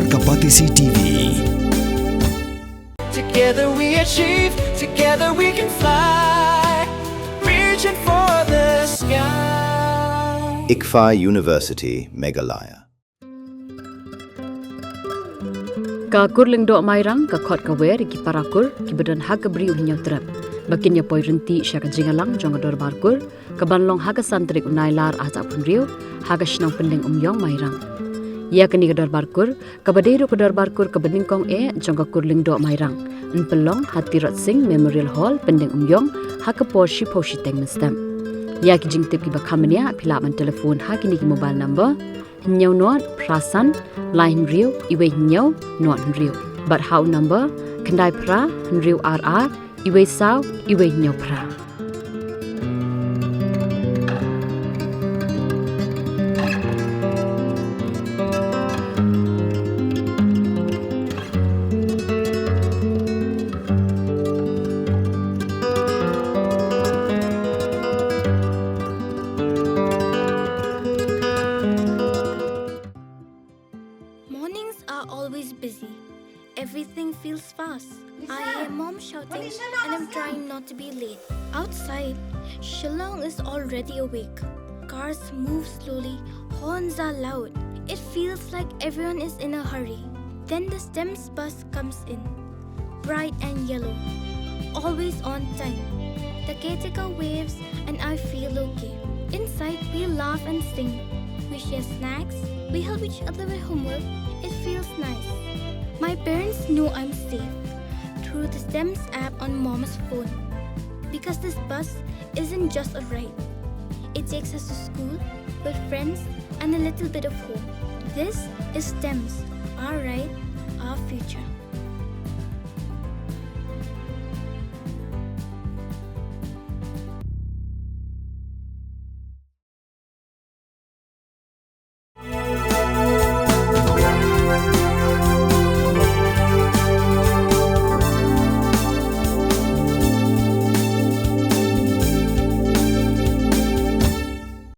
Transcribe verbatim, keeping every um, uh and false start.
Ka Batesi T V. Together we achieve, together we can fly. Reaching for the sky. ICFAI University, Meghalaya. Ka Kur Lyngdoh Mairang ka khot ka wer ïa ki para kur kiba don ha ka Bri U Hynñiewtrep ba kin ïa poi ryntih sha ka jingïalang jong ka Dorbar Kur kaban long ha ka san tarik u Nailar arhajar arphew hynriew ha ka shnong Pyndengumiong, Mairang. Ïa kane ka Dorbar Kur kaba dei ruh ka Dorbar Kur kaba nyngkong eh jong ka Kur Lyngdoh Mairang yn pynlong ha Tirot Sing Memorial Hall, Pyndengumiong ha ka por shiphew shiteng mynstep. Ïa ki jingtip kiba kham bniah phi lah ban telephone ha kine ki mobile number: hynñiew nod phra san lai hynriew iwei hynñiew nod hynriew bad ha u number khyndai phra hynriew ar ar iwei saw iwei hynñiew phra. Mornings are always busy. Everything feels fast. I hear mom shouting and I'm trying not to be late. Outside, Shillong is already awake. Cars move slowly, horns are loud. It feels like everyone is in a hurry. Then the STEMS bus comes in, bright and yellow, always on time. The caretaker waves and I feel okay. Inside, we laugh and sing. We share snacks. We help each other with homework. It feels nice. My parents know I'm safe through the STEMS app on mom's phone. Because this bus isn't just a ride. It takes us to school, with friends, and a little bit of home. This is STEMS, our ride, our future.